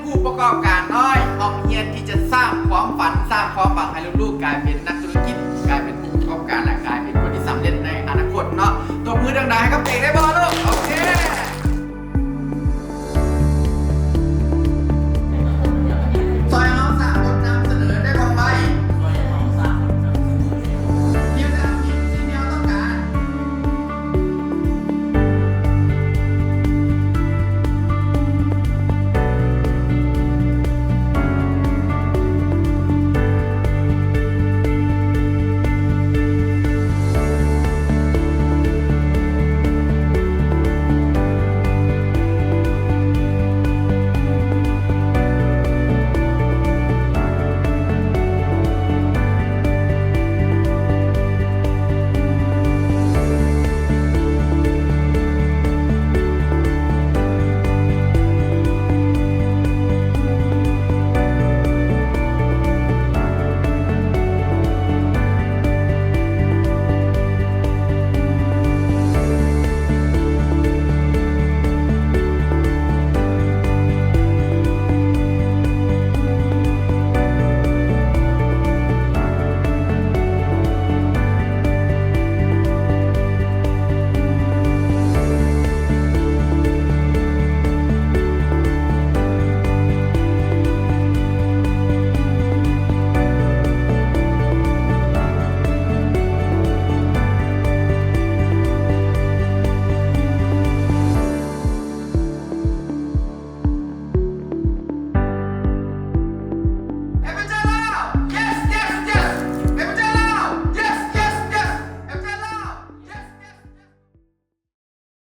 ຜູ້ປະກອບການນ້ອຍ ຫ້ອງຮຽນທີ່ຈະສ້າງຄວາມຝັນ ສ້າງຄວາມຫວັງໃຫ້ລູກໆກາຍເປັນນັກທຸລະກິດ ກາຍເປັນຜູ້ປະກອບການ ແລະ ກາຍເປັນຄົນທີ່ສຳເລັດໃນອະນາຄົດເນາະ. ຕົບມືດັງໆໃຫ້ກັບເອກໄດ້ບໍ່ລູກ? ໂອເຄ.